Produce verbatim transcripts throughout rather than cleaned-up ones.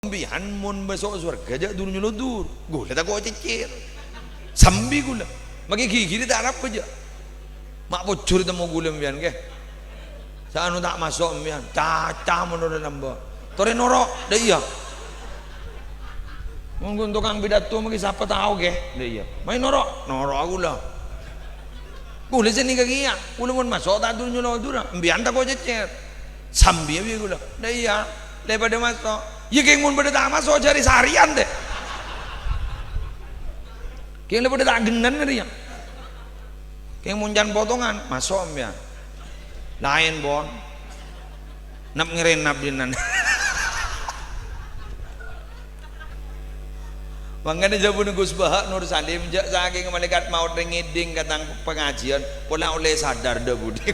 Sampèyan mon maso' sowarghâ jhâ' dur-nyolodur. Ghulâ tako' cècèr. Sambi ghulâ. Make ghighiri ta' arapa jhâ'. Ma' pojhur temmo ghulâ sampèyan, ghi. Sè anu ta' maso' sampèyan. Caca mon ora lambâ'. Torè noro', dâ' iyâ. Mon ghun tokang pidato make sapa tao, ghi. Dâ' iyâ. Mayu noro', noro' ghulâ. Ghulâ sè nèka kèya. Ghulâ mon maso' ta' dur-nyolodur. Sampèyan tako' cècèr. Sambi bi' ghulâ. Dâ' iyâ, lè padâ maso'. Iyâ, kèng mon padâ ta' maso', jhâ' rè-sarèyan, tè. Kèng lè padâ ta' ghennan rèya. Kèng mon can potongan, maso' sampèyan. Laèn, pon. Nap-ngèrènap dinnan. Mangkana jhâbuna Gus Baha' Nur Salim, jhâ' sakèng malaèkat maot rè ngèdhing ka tang pangajiân, pola ollè sadar dâ' budhi.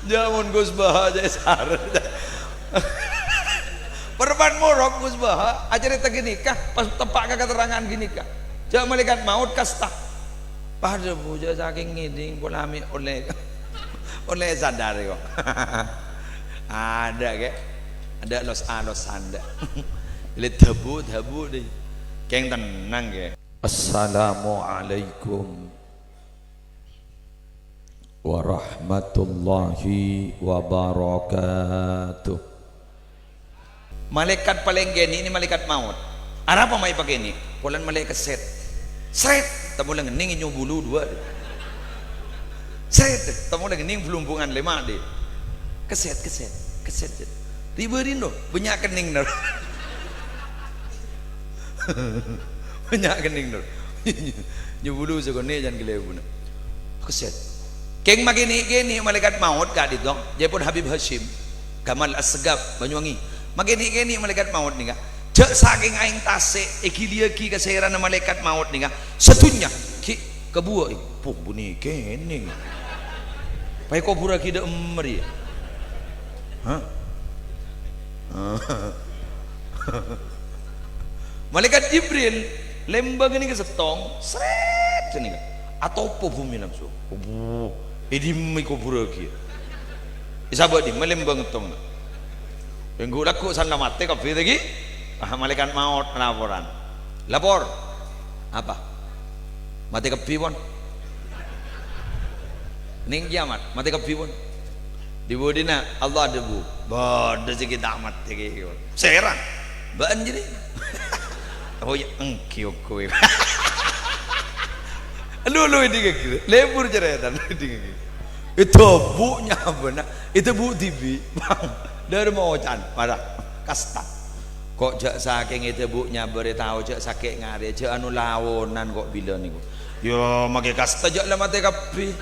Jhâ' mon Gus Baha' jhâ' sarè. Parappa'na morok Gus Baha', acarèta ghânèka, pas teppa' ka katerrangan ghânèka. Jhâ' malaèkat maot kasta. Padâ bu, jhâ' sakèng ngèdhing pola mè' ollè, ollè sadar, kok. Adâ', kè. Adâ' los-alosan, dâ'. Lè dâbu, dâbu, dâ. Kèng tennang, kè. Assalamualaikum warahmatullahi wabarakatuh. Malaèkat palèng kènè' nè malaèkat maot. Arapa ma' èpakènè'? Polana malè kèsèt. Srèt! Tamola ngennèng nyobulu duwâ'. Srèt! Tamola ngennèng blumbungan lèma' dhi. Kèsèt, kèsèt, kèsèt. Ribâ rino, bânnya' kennèng nor. Bânnya' kennèng nor. Nyobulu sakonè' can ghâlèbuna. Kèsèt. Kèng makènè'-kènè' malaèkat maot ka'dinto, jâèpon Habib Hasyim, Kamal Assegaf, Banyuwangi. Makènè'-kènè' malaèkat maot nèka. Jhâ' sakèng aèng tasè' èghiliyaghi ka sèrana malaèkat maot nèka. Sadhunnya, ghi' kabuwâ, "Poh, bunè kènè'." Paèkobhurraghi dâ' emma rèya. Hah? Malaèkat Jibril lèmbâng nèka sèttong, srèt nèka. Atopo bhumè langsung. Obu, è dimma èkobhurraghi. Èsabâ' dimma lèmbâng sèttongnga. Èngghu lagghu' sanna matè kabbhi ta' ghi? Ah, malaèkat maot laporan. Lapor. Apa? Matè kabbhi, pon? Nèng kiyamat, matè kabbhi, pon? Dhi-budhina Allah adhâbu, "Bâdâ sè ghi' ta' matè, ghi." Sèra. "Bâ'ân jârèya?" "Oh, iyâ, èngghi, ongghu." Lulu èdingngaghi. Lebur carètana èdingngaghi. Èdhâbu' nyabâna, èdhâbu' dhibi'. Dâri mocan, mara. Kasta. Ko' jhâ' sakèng èdhâbu' nyabâ rè tao jhâ' sakè' ngarè, jhâ' anu laonan ko' bilâ nèko. Iyâ, makè kasta jhâ' la matè kabbhi.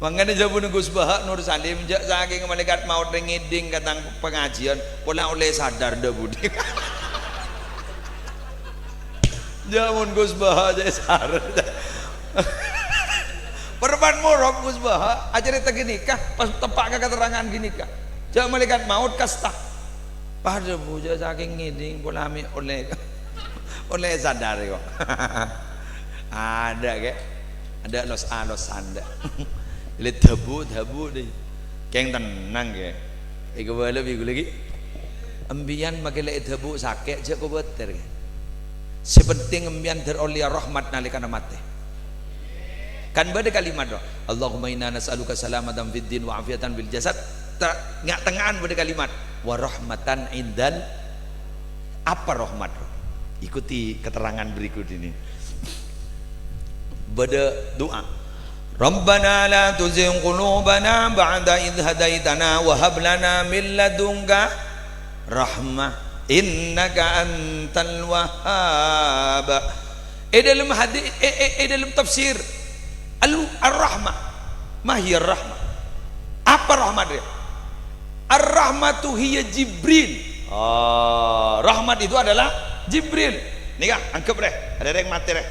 Mangkana jhâbuna Gus Baha' Nur Salim, jhâ' sakèng malaèkat maot rè ngèdhing ka tang pangajiân, pola ollè sadar dâ' budhi. Jhâ' mon Gus Baha' jhâ' sarè. Parappa'na morok Gus Baha', acarèta ghânèka, pas teppa' ka katerrangan ghânèka. Jhâ' malaèkat maot kasta. Padâ bu, jhâ' sakèng ngèdhing pola mè' ollè, ollè sadar, kok. Adâ', kè. Adâ' los-alosan, dâ'. Lè dâbu', dâbu', dâ. Kèng tennang, kè. Èkabâlâ bi' ghulâ ghi. Empèyan makè lè èdhâbu' sakè', jhâ' kobâtèr, kè. Sè pentèng empèyan dâr ollèya rahmat nalèkana matè. Kan bâdâ kalimat, roh, "Allahumma inna nas'aluka salamatan fid din wa afiyatan fil jasad." Ta-, nga'-, tengnga'an bâdâ kalimat, "Wa rahmatan indal." Apa rahmat, roh? Ikuti keterangan berikut ini. Bâdâ du'a, "Rabbana la tuzigh qulubana ba'da idh hadaitana wa hab lana min ladunka rahmah innaka antal wahhab." È dâlem hadi-, è, è, è dâlem tafsir Al-, Ar-Rahmah. Ma hiya Ar-Rahmah? Apa rahmat rèya? Ar-Rahmatu hiya Jibril. Ah, rahmat itu adalah Jibril. Nèka, angghep rè. Adâ rèng matè rè.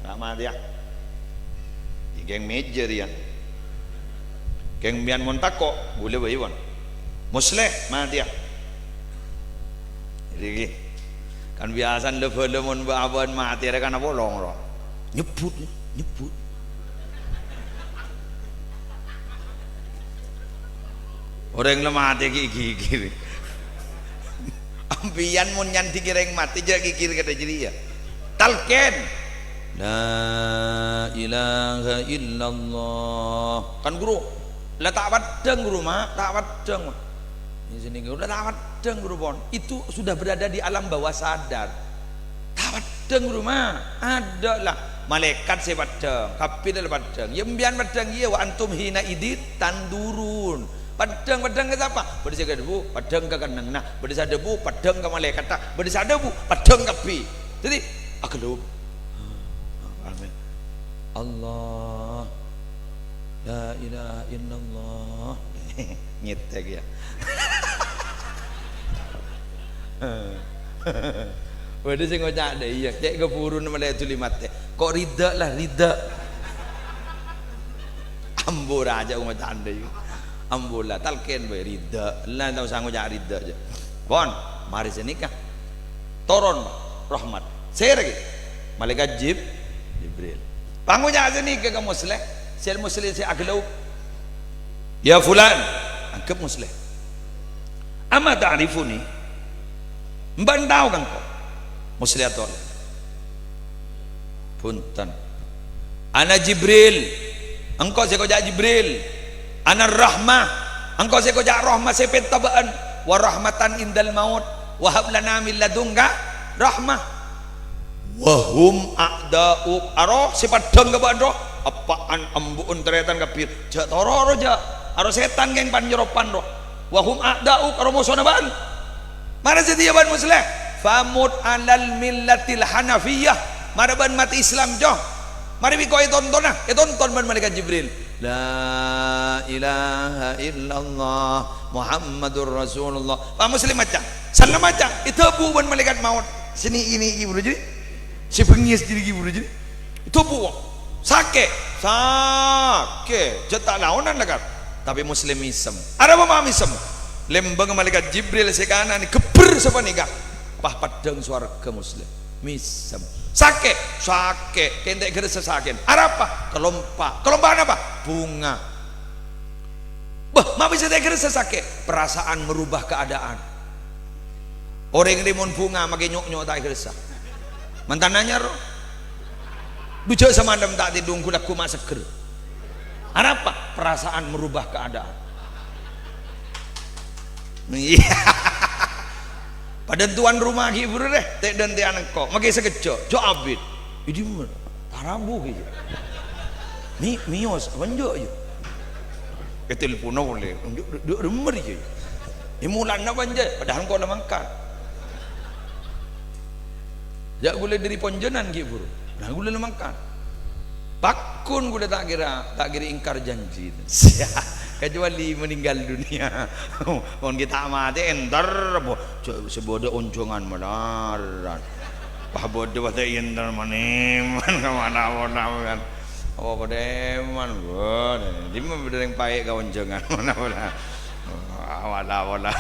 Rahmat ya. Kèng mèjâ rèya. Kèng empèyan mon tako', ghulâ bhâi, pon. Musleh, matèya. Rèya ghi. Kan biyasana la-bhâlâ mon bâ-, abâ'na matè rè kan apolong, roh. Nyebbhut, nyebbhut. Orèng la matè ghi'-ghigghir. Ampèyan mon nyandhi' orèng matè, jhâ' ghighir kadhâ' jârèya. Talqin. La ilaha illallah. Kan, Guru? La ta' peddhâng, Guru, ma'. Ta' peddhâng, ma'. Ini sini, Guru. La ta' peddhâng, Guru, pon. Itu sudah berada di alam bawah sadar. Ta' peddhâng, Guru, ma'. Adâ' la. Malaèkat sè peddhâng, kabbhi la peddhâng. Yâ, empèyan peddhâng, iyâ, wa antum hina idzin tandzurun. Peddhâng, peddhâng ka sapa? Bâdâ sè adhâbu, peddhâng ka kennengnganna. Bâdâ sè adhâbu, peddhâng ka malaèkatta. Bâdâ sè adhâbu, peddhâng kabbhi. Dhâddhi, aghellâp. Amin. Allah. La ilaha illallah. Ngètèk, yâ. Bâdâ sè ngoca' dâ' iyâ, cè' kabhuruna malè dhuli matè. Ko' ridha la, ridha. Ambu rajâ ngoca' dâ' iyâ. Ambu la, talqin bhâi, ridha. La, ta' osa ngoca' ridha, jâ. Pon, marè sanèka. Toron rahmat. Sè rèya? Malaèkat Jib-, Jibril. Pangoca' sanèka ka Musleh, sè Musleh sè aghellâp. "Ya fulan," angghep Musleh. "Ama ta'rifuni? Bâ'na tao ka engko'?" Musleh atolè. "Bhunten." "Ana Jibril." "Engko' sè koca' Jibril." "Ana rahmah." "Engko' sè koca' rahmah sè pènta bâ'na." "Wa rahmatan indal maut. Wa hab lana min ladunka rahmah." "Wa hum a'da'uk." "Aro sè peddhâng ka bâ'na, ro. Eppa'an, embu'en, tarètan kabbhi. Jhâ' toro', ro, jhâ'. Aro sètan kèng pan-nyoropan, ro. Wa hum a'da'uk, aro mosona bâ'na." Marè satèya bân Musleh, "Famut 'alal millatil hanafiyah." Marè bân matè Islam, Jo. Marè bi' ko' ètontona, ètonton bân Malaèkat Jibril. "La ilaha illallah Muhammadur Rasulullah." Pak Musleh maca, sanna maca, èdhâbu bân malaèkat maot. Sè nèki-nèki buru jârèya. Sè bengngès jârèya buru jârèya. Èdhâbu, wong. Sakè', sakè', jhâ' ta' laonan la, Kar. Tapè Musleh mèsem. Arapa ma' mèsem? Lèmbângnga Malaèkat Jibril sè kanan ghebbher sapanèka. Pas peddhâng sowarghâ Musleh. Mèsem. Sakè', sakè', kèng ta' èghâressa sakè'na. Arapa? Kalompa'. Kalompa' napa? Bhunga. Bâh, ma' bisa ta' èghâressa sakè'? Perasaan merubah keadaan. Orèng rèya mon bhunga makè nyo'-nyo' ta' èghâressa. Mantan anyar, ro. Dhu jhâ' samalem ta' tèdhung, ghu-lagghu ma' seggher. Arapa? Perasaan merubah keadaan. Iyâ. Padâ tuan rumah ghi' buru rè, tè'-dântè'an engko'. Makè sakejjhâ', jhâ' abit. Idhi mon. Tarabu ghi'. Mi-, miyos, apa enjâ', yâ? Ètelponna polè. Enjâ', dhu-, dhu-, remmer, yâ. È molana apa enjâ'? Padahal engko' la mangkat. Jhâ' ghulâ dâri ponjhângan ghi' buru. Nah, ghulâ la mangkat. Pagghun ghulâ ta' kèra, ta' kèra ingkar janji. Kecuali meninggal dunia. Mon ghi' ta' matè, èntar, bo-, jhâ-, sè bâdâ onjhângan malarat. Wah, bâdâ, bâdâ èntar maneman ka mana-mana, kan. Oh, padâ èman, bâdâ. Dimma bâdâ rèng paè' ka onjhângan, mana-mana. Wala-wala.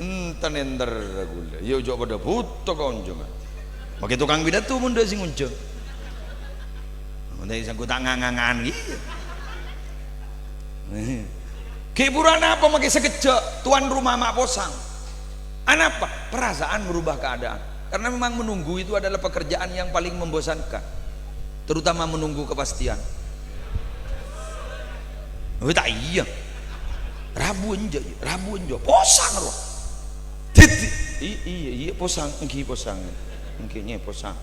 Enten èntar ghulâ. Yâ, jhâ' padâ bhuto ka onjhângan. Makè tokang pidato mon dâ' sè ngonjhâng. Mon dâ' sangko' ta' nga-ngangan ghi'. Ghi' buru anapa makè sakejjhâ', tuan rumah ma' posang. Anapa? Perasaan merubah keadaan. Karena memang menunggu itu adalah pekerjaan yang paling membosankan. Terutama menunggu kepastian. Oh, ta' iyâ. Rabu enjâ', rabu enjâ'. Posang, ro. Dhâddhi, i-, iyâ, iyâ, posang, èngghi posang. Èngghi nyè posang.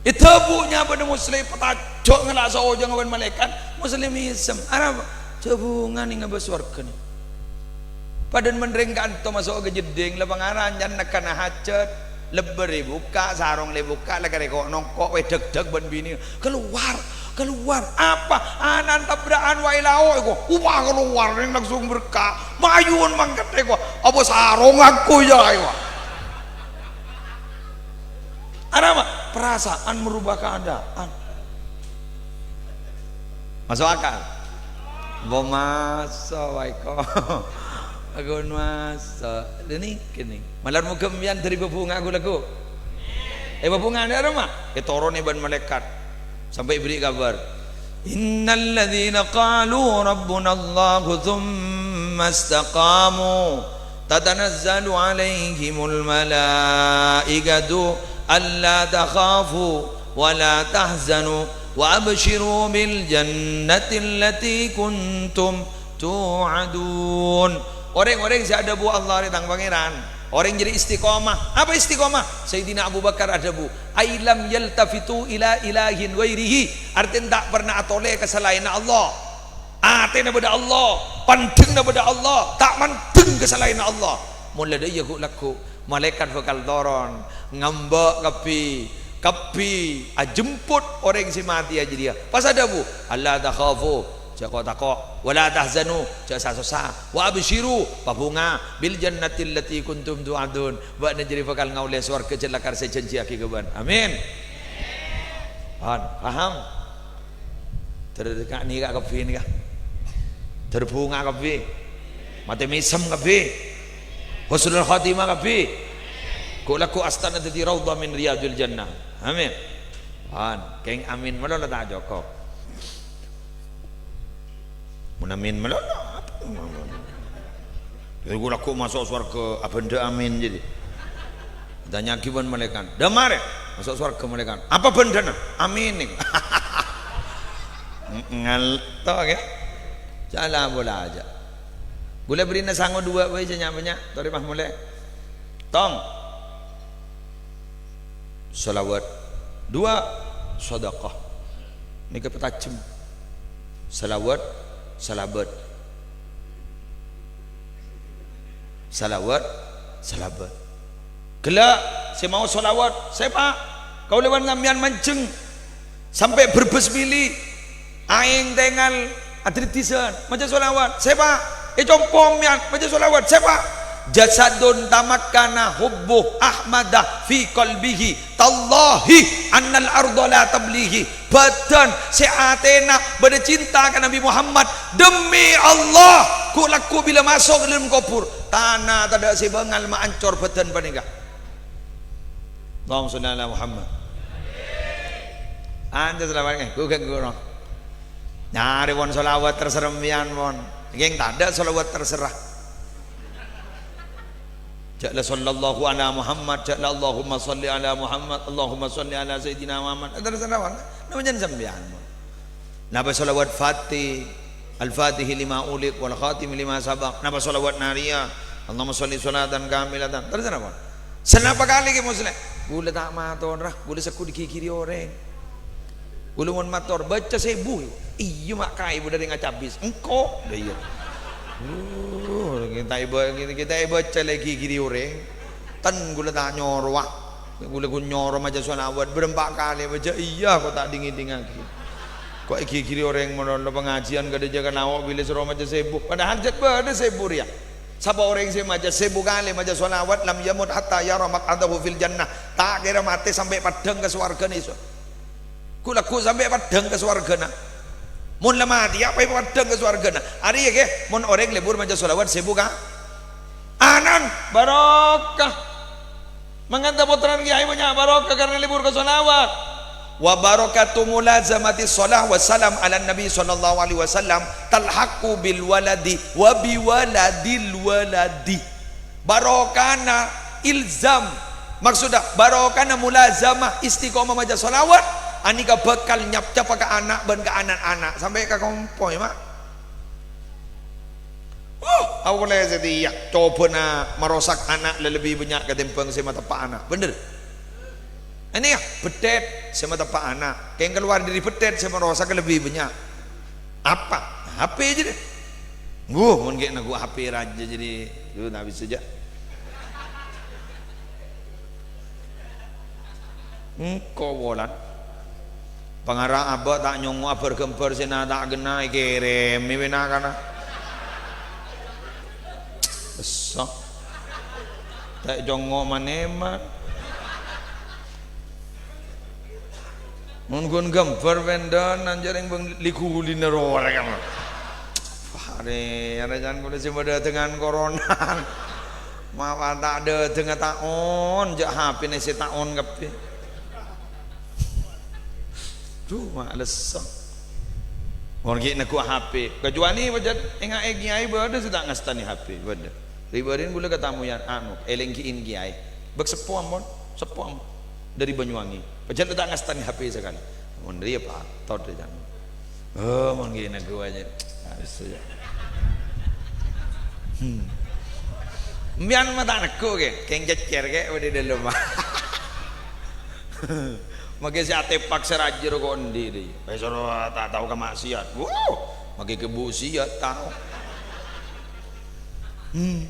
Èdhâbu nyabâna Musleh, patajo' ngala' saojhângnga bân malaèkat, Musleh mèsem. Arapa? Jhâ' bhunga nèng ngabâs sowarghâ nèng. Padâ mon rèng kanto maso' ka jeddhing, la pangaran can nèkana hajat. Lebbâr èbukka', sarong la èbukka', la karè ko'-nongko', wè dhâk-dhâk bân binè. "Keluar, keluar." "Apa?" "Ana'na tabra'an wa' è lao', èko." Wah, keluar, nèng langsung berka'. Mayun mangkat, èko. "Apa sarong aku, yâ?" èko. Arapa? Perasaan merubah keadaan. Maso' akal? Bo maso', wae ko. Agun maso'. Lha nèkè nèng. Malar moghâ empèyan dâri bhâbhunga ghu-lagghu. È, bhâbhungana arapa? Ètoronè bân malaèkat. Sampè' èberri' kabhâr. "Innal ladzina qalu rabbunallahu tsumma ما استقاموا تتنزل عليهم الملائكة ألا تخافوا ولا تحزنوا وأبشروا بالجنة التي كنتم توعدون. Orèng-orèng sè adhâbu Allah rè tang Pangèran, orèng jârèya istiqomah. Apa istiqomah? Sayyidina Abu Bakar adhâbu, "Ai lam yaltafitu ila ilahin ghairihi." Artèna ta' pernah atolè ka salaènna Allah. Atèna bâdâ Allah, pandhengnga bâdâ Allah, ta' mandheng ka salaènna Allah. Mon la dâ' iyâ ghu'-lagghu', malaèkat bhâkal toron, ngambâ' kabbhi, kabbhi ajemput orèng sè matèya jârèya. Pas adhâbu, "Alla takhafu," jhâ' ko'-tako', "wa la tahzanu," jhâ' sa-sossa, "wa absyiru," pabhunga, "bil jannati allati kuntum tu'adun," bâ'na jârèya bhâkal ngaollè sowarghâ jhâ' lakar sè èjhânjhiyaghi ka bâ'na. Amin. Paham? Paham? Ter-, ka-, nèka kabbhi nèka. Ter-, bhunga kabbhi. Matè mèsem kabbhi. Husnul khatimah kabbhi. Ghu'-lagghu' astana dhâddhi raudhah min riyadhil jannah. Amin. Pon, kèng amin malolo ta' cokop. Mon amin malolo, apa? Yâ, ghu'-lagghu' maso' sowarghâ, abhândhâ amin jadi. Tanya'aghi bân malaèkat, "Dâ' marè maso' sowarghâ, malaèkat? Apa bhândhâna?" "Amin nèko." Ngalto, ya. Jhâ' la-pola jhâ'. Ghulâ bherri'na sango duwâ' bhâi, jhâ' nya'-bânnya', torè pas molè. Tong. Shalawat. Duwâ', shadaqah. Nèka patajem. Shalawat, shalabat. Shalawat, shalabat. Ghellâ' sè maos shalawat, sèpa'. Kaulâ bân sampèyan manjheng sampè' Brebes mèlè. Aèng tèngal adrèddhisan, maca shalawat, sèpa'. È compo' sampèyan, maca shalawat, sèpa'. Jasadun tamakkana hubbu Ahmada fi qalbihi. Tallahi annal ardha la tablighi. Bâdân sè atèna bâdâ cinta ka Nabi Muhammad, demi Allah, ghu'-lagghu' bilâ maso' ka dâlem kobhur, tana tadâ' sè bângal maancor bâdân panèka. Allahumma shalli ala Muhammad. Anda shalawat, eh, ghu-, ghu-, ghu-, nyarè pon shalawat terserra sampèyan, pon. Kèng tadâ' shalawat terserra. Jhâ' la sallallahu ala Muhammad, jhâ' la Allahumma shalli ala Muhammad, Allahumma shalli ala Sayyidina Muhammad. Terserra, pon. Napa jhân sampèyan, pon. Napa shalawat Fatih, Al-Fatih lima ulik, wal khatim lima sabak. Napa shalawat Nariyah, Allahumma shalli sholatan kamilatan. Terserra, pon. Sanapa kalè kè Musleh? Ghulâ ta' mator, ra. Ghulâ sèngko' èghighiri orèng. Ghulâ mon mator, "Baca sèbu." "Iyâ, ma' kaè bâdâ rèng acabis." "Engko'." Lah, iyâ. Uh, kita iba-, kita ibaca lagi giri orèng. Ten ghulâ ta' nyorowa. Ghulâ ghun nyoro maca shalawat bârâmpa kalè baca, iyâ, ko' ta' dingèng-dingngaghi. Ko' èghighiri orèng malolo pangajiân kadhâjâ ka nawo bilâ soro maca sèbu. Padahal jhât bâdâ sèbu rèya. Sapa orèng sè maca sèbu kalè maca shalawat, lam yamut hatta yara maq'adahu fil jannah. Ta' kèra matè sampè' paddhâng ka sowarghâna èso'. Ghu'-lagghu' sampè' paddhâng ka sowarghâna. Mon la matèya, apa èpaddhâng ka sowarghâna. Arèya, ghi, mon orèng lebur maca shalawat sèbu ka-, anan, barokah. Mangkana pottrana kèyaè bânnya' barokah karna lebur ka shalawat. Wa barakatu mulazamati shalah wa salam ala Nabi sallallahu alaihi wasallam talhaqu bil waladi wa bi waladil waladi. Barokana ilzam, maksudda barokana mulazamah, istiqomah maca shalawat, anèka bhâkal nyapcapa ka ana' bân ka ana'-ana', sampè' ka kompoy, ma'. Huh, aolè satèya, cobâna marosak ana' la lebbi bânnya' katèmbhâng sè mateppa' ana', bhender? Anèka, beddhèt sè mateppa' ana', kèng kalowar dâri beddhèt sè marosak lebbi bânnya'. Apa? H P jârèya. Wuh, mon ghi' nangghu' H P rajâ jârèya, duh, ta' bisa jâ. Engko' polana. Pangara abâ' ta' nyongngo' abâr-ghâmbhâr sè na-, ta' ghenna èkèrèmè bi' na'-kana'. Essa. Ta' ècongngo' man-èman. Mon ghun ghâmbhâr pèndhânan jârèng bâng li-ghulina rowa rèng. Arè, arè can kaulâ sè madâteng-an koronan. Mapa ta' dâtengnga ta' on, jâ' H P-na sè ta' on kabbhi. Duh, ma' lesso. Mon ghi' neggu' H P, kacuali pajhât èngaè kiyaè bâdâ sè ta' ngastanè H P, bâdâ. Rè-bâri'en ghulâ katamoyan, anu, èlènggi'in kiyaè. Bâk seppo ampon, seppo ampon. Dâri Banyuwangi. Pajhât ta' ngastanè H P sakalè. Mon rèya patot rè, Cang. Oh, mon ghi' neggu' ajâ. Harus ya. Hmm. Mbiyan ma' ta' neggu' kè, kèng cècèr kè, bâdâ è dâlem. Maghi sè atèpak sè rajâ rowa ko' andi' dhi. Eh, soro ta' tao ka maksiat. Wuh, maghi ka maksiat tao. Hmm.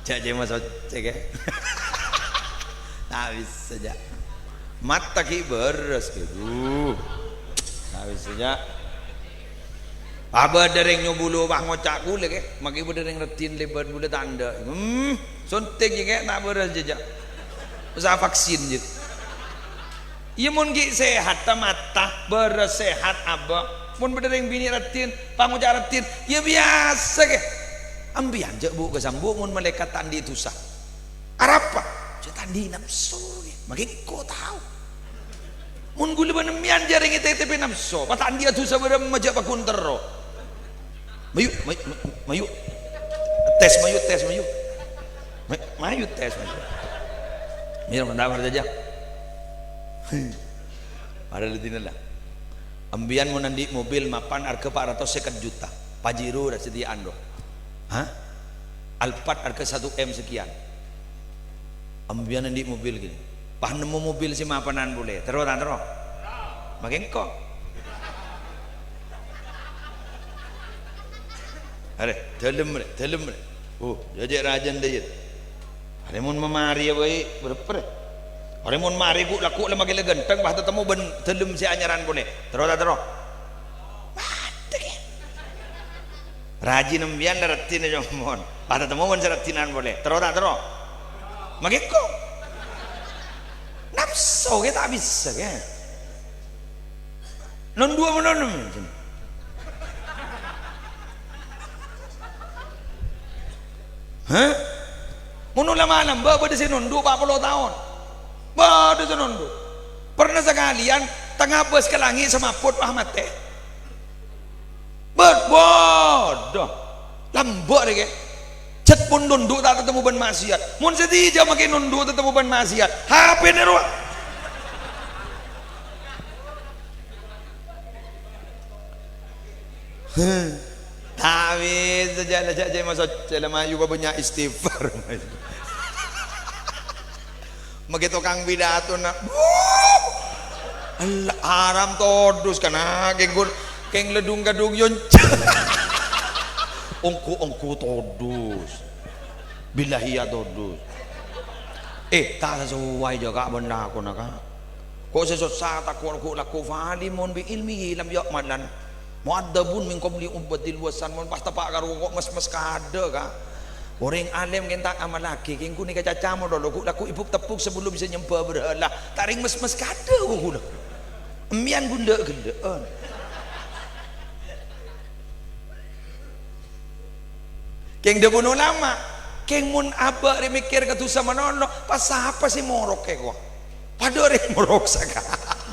Jhâ' jhâ' maksod cè' kè. Ta' bisa, jhâ'. Mata ghi' bârâs gitu. Ta' bisa, jhâ'. Abâ' dâreng nyobu lu, wah, ngoca' ghulâ, kè. Maghi bâdâ rèng raddhin lèbât ghulâ tandhâ. Hmm, suntik, kè, ta' bârâs jhâ'. Usaha vaksin, jhâ'. Iyâ, mon ghi' sehat, ta' mata, bârâs sehat, abâ'. Mon bâdâ rèng binè' raddhin, pangoca' raddhin, iyâ biyasa, kè. Embiyan jhâ' bu' ka sambu' mon malaèkat ta' andi' dhusa. Arapa? Jhâ' ta' andi' napso, kè. Maghi engko' tao. Mon ghulâ bân embiyan jhâ' rèng ètètèpè napso, pas ta' andi'â dhusa bârâmma jhâ' pagghun terro. Mayu, mayu, mayu, mayu. Tes, mayu, tes, mayu. Ma-, mayu, tes, mayu. Mayu, mantap, mantap, jhâ'. Para ladinna la. Embiyan mon andi' mobil mapan arghâ pa' ratos sèket juta. Pajero ra satèya ando. Hah? Alphard arghâ satu M sekian. Embiyan andi' mobil gini. Pas nemmo mobil sè mapanan polè. Terro ta' terro? Maghi engko'. Arè, dâlem, rè, dâlem, rè. Oh, jhâ' jhâ' rajâna, Dayet. Arè mon mamarè bhâi, bârâmpa, rè? Arè mon marè ghu'-lagghu' la maghi la ghântheng, pas tatemmo bân dâlem sè anyaran polè. Terro ta' terro? Matè, kè. Rajina embiyan la raddhinna, jhâ' mon. Pas tatemmo bân sè raddhinan polè. Terro ta' terro? Maghi engko'. Napso, kè, ta' bisa, kè. Nonduwâ manono. Hah? Mon ulama lambâ' bâdâ sè nondu' pa' polo taon. Bâdâ sè nondu'. Pernah sakalèyan tangabâs ka langngè' samaput, wah, matè. Bâd-, bâdâ. Lambâ' rè, kè. Jhât mon nondu' ta' tatemmo bân maksiat. Mon sè dija' maghi nondu' tatemmo bân maksiat. H P-na rowa. Heh. Ta' bisa, jhâ' la, jhâ', jhâ' maksod, jhâ' la mayu bânnya' istighfar. Maghi tokang pidatona. Wuh! Ella, haram todus kana, kèng ghun-, kèng ledung-kadung yonca. Ongghu-ongghu todus. Billahi ya todus. Eh, ta' sasowai jhâ' ka' bân lakona, Ka'. Ko' sè sossa tako' ghu-lagghu fali mon bi ilmihi lam yu'malan. Mu'adzabun min qabli uqbatil wasan, mon pas teppa' karo ko' mes-mes kadâ', Ka'. Orèng alèm kèng ta' ngamallaghi, kèng ghunèka caca malolo, ghu-lagghu èbuk-tebbuk sabellum bisa nyembâ berhala. Ta' rèng mes-mes kadâ' ko' ghulâ. Embiyan ghun ghellâ'-ghellâ'ân. Kèng dhâbuna ulama, kèng mon abâ' rè mèkkèr ka dhusa malolo, pas sapa sè morok è kowa? Padâ orèng morok sakalè.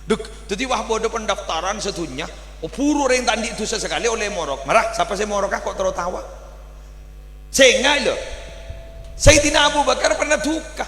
Duk, dhâddhi wah bâdâ pendaftaran sadhunnya, oh, buru orèng ta' andi' dhusa sakalè ollè morok. Mara, sapa sè moroka ko' terro taowa? Sènga' lho. Sayyidina Abu Bakar pernah duka.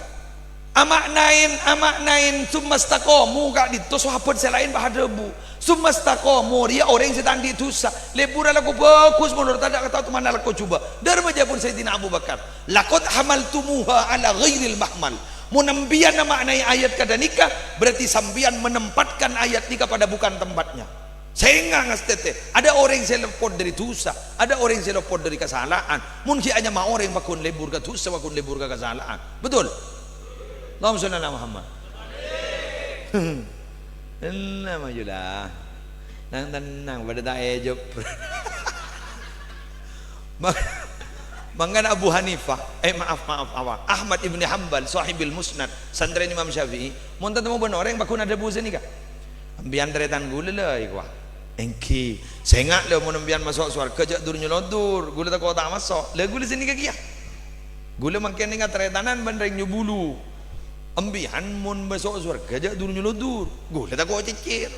Ama'naèn, ama'naèn, tsumma istaqamu, ka'dinto sahabat sè laèn pas adhâbu, "Tsumma istaqamu, rèya orèng sè ta' andi' dhusa. Lebur alako bhâghus, menurut tadâ' kata teman alako jhubâ'." Dhâr majâbun Sayyidina Abu Bakar, "Laqad hamaltumuha ala ghairil mahmal." Mon sampèyan ama'naè ayat kadhânika, berarti sampèyan menempatkan ayat nèka pada bukan tempatnya. Sènga' ngastètè, adâ' orèng sè lopot dhâri dhusa, adâ' orèng sè lopot dhâri kasala'an. Mon ghi' anyama orèng pagghun lebur ka dhusa, pagghun lebur ka kasala'an. Betul? Allahumma shalli ala Muhammad. Tenang, majulah. Nang tenang, padâ ta' èjhep. Ma-, mangkana Abu Hanifah, eh, maaf, maaf, apa? Ahmad ibni Hambal, Shahibul Musnad, santrèna Imam Syafi'i, mon tatemmo bân orèng, pagghun adhâbu sanèka. Sampèyan tarètan ghulâ la, èkowa. Èngghi. Sènga' la, mon sampèyan maso' sowarghâ, jhâ' dur-nyoloddur. Ghulâ tako' ta' maso'. La, ghulâ sanèka kèya. Ghulâ mangkèn ènga' tarètanan bân rèng nyobulu. Empiyan mon maso' sowarga jhâ' dur-nyolodur. Ghulâ tako' cècèr.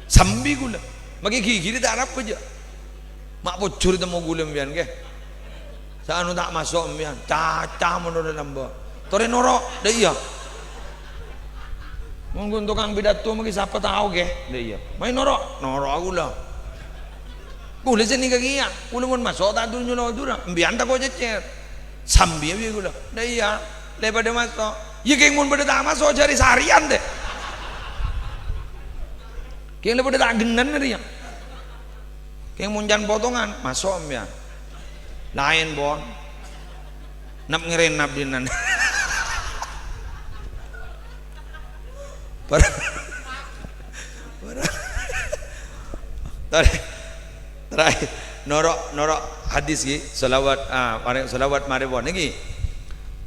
Sambi ghulâ. Make ghighiri ta' arapa jhâ'. Ma' pojhur temmo ghulâ empiyan, ghi. Saanu ta' maso' empiyan. Caca mon ora lamba. Torè noro', dâ' iyâ. Mon ghun tokang pidato make sapa tao, ghi. Dâ' iyâ. Mayu noro', noro' ghulâ. Ghulâ sè nèka kèya, ghulâ mon maso' ta' dur-nyolodur, empiyan tako' cècèr. Sambi bi' ghulâ. Dâ' iyâ, lè padâ maso'. Iyâ, kèng mon padâ ta' maso', jhârè sarèyan, tè. Kèng lè padâ ta' ghennan rèya. Kèng mon can potongan, maso' empiyan. Laèn, pon. Nap-ngèrènap dinnan. Para, para. Tadi, terakhir. Noro', noro' hadis, ghi. Shalawat, ah, mare, shalawat marè pon. Nèka.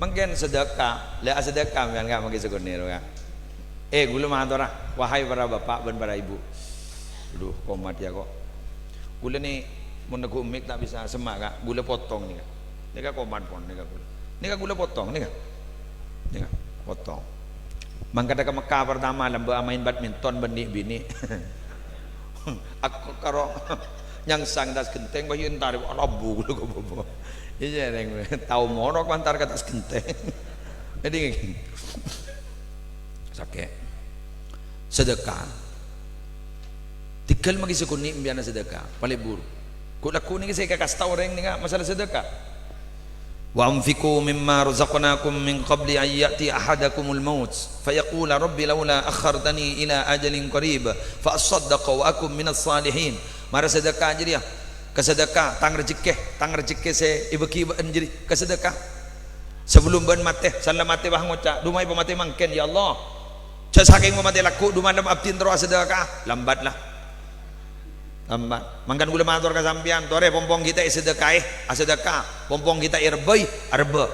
Mangkèn sedekah. Lè asedekah, mangkèn, Kak, mangkèn sakonè', Kak. Eh, ghulâ matora, wahai para bapak bân para ibu. Aduh, komat ya kok. Ghulâ nè, mon neggu' mik ta' bisa semma', Kak. Ghulâ potong nèka. Nèka komat pon, nèka ghulâ. Nèka ghulâ potong, nèka. Nèka, potong. Mangkada ka Mekah pertama, lamba' amaèn badminton bân nè'-binè'. Aku karo nyangsang tas ghentèng, payu entar rabu ghulâ kok bobo. Iyâ, rèng tao monok mantar ka tas ghentèng. Jadi, Sakè'. Sedekah. Tèghâl maghi sakonè' empiyanna sedekah. Palebur. Ghu-, lagghu' nèka sè èkakasta orèng nèka masalah sedekah. "Wa anfiqu mimma razaqnakum min qabli an ya'tiya ahadakumul maut, fa yaqula, 'Rabbi laula akhartani ila ajalin qarib, fa asaddaqa wa akun minas salihin.'" Mara sedekah jârèya. Kasedekah, tang rejekkè, tang rejekkè sè èbâghi bâ'ân jârèya. Kasedekah. Sabellum bâ'ân matè, sella matè bâ ngoca', "Duma'è pamatè mangkèn, ya Allah. Jhâ' sakèng pamatè lagghu', dumalem abdhina terro asedekah." Lambat la. Lambat. Mangkana ghulâ mator ka sampèyan, torè pong-pong ghi' ta' èsedekahè, asedekah. Pong-pong ghi' ta' èrebbhâi, arebbhâ.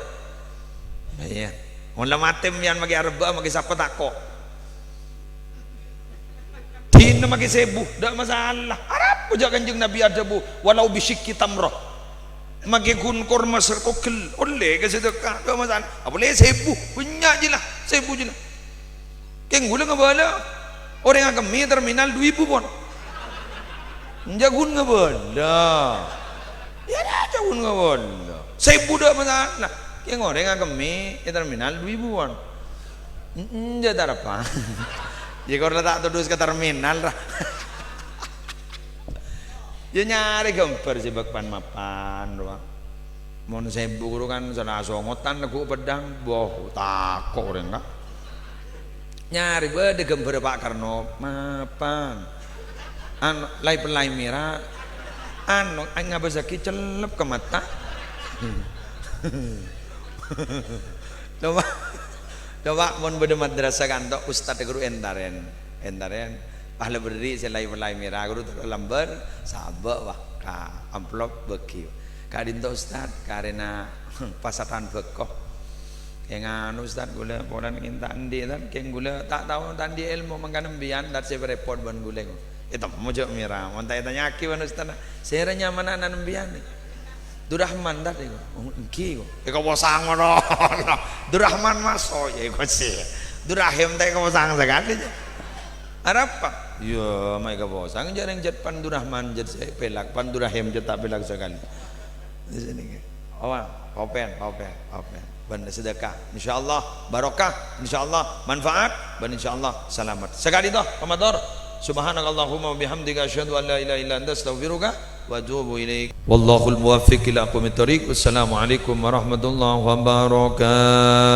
Nah, iyâ. Mon la matè sampèyan maghi arebbhâ, maghi sapa tako'. Dinah maghi sèbu, ta' masalah. Arapa jhâ' Kanjeng Nabi adhâbu, "Walau bisyikki tamrah." Maghi ghun korma sèttong ghellâ', ollè kasedekah, ta' masalah. Apolè sèbu, bânnya' jiyâ la, sèbu jiyâ la. Kèng ghulâ ngabâlâ, orèng akemmè terminal du èbu pon. Enjâ' ghun ngabâlâ. Iyâ, enjâ' ghun ngabâlâ. Sèbu ta' masalah. Kèng orèng akemmè è terminal du èbu pon. Enjâ' ta' arapa. Iyâ, kor la ta' todus ka terminal, ra. Iyâ, nyarè ghâmbhâr sè bâk pan-mapan, rowa. Mon sèbu ghuru kan sala songotan neggu' peddhâng, boh, tako' orèng, Kak. Nyarè bâdâ ghâmbhârrâ Pa' Karno, mapan. Anu, lai-pellai mèra. Anu, ngabâssaghi cellep ka mata. Coba, coba mon bâdâ madrasah kanto ustad ghuru èntarèn, èntarèn. Pas la berri' sè lai-pellai mèra ghuru terro lambâr, sabâ', wah, ka amplop bâghi. Ka'dinto ustad, karèna pasattan bhâko. Ènganu ustad, ghulâ polana ènta' andi', tad, kèng ghulâ ta' tao ta' andi' èlmo, mangkana sampèyan, tad, sè èrèpot bân ghulâ. Ètemmo jhâ' mèra, mon ta' ètanya'aghi bân ustad, "Sèra nyamana ana' sampèyan?" "Durrahman, tad, èko." "Oh, èngghi, èko." "Èkoposang ngono." "Durrahman, Mas." "Oh, iyâ, èko sè." "Durrahim, ta' èkoposang sakalè, jâ." "Arapa?" "Iyâ, ma' èkoposang, jâ' rèng jât pan Durrahman, jât sè pèlak, pan Durrahim, jât ta' pèlak sakalè." Di sini, ghi. Apa? Paopèn, paopèn, paopèn. Bân sedekah. Insyaallah barokah, insyaallah manfaat, bân insyaallah salamet. Saka'dinto, pamator. Subhanakallahumma wa bihamdika, asyhadu an la ilaha illa anta, astaghfiruka wa atubu ilaik. Wallahul muwaffiq ila aqwamit thariq. Wassalamualaikum warahmatullahi wabarakatuh.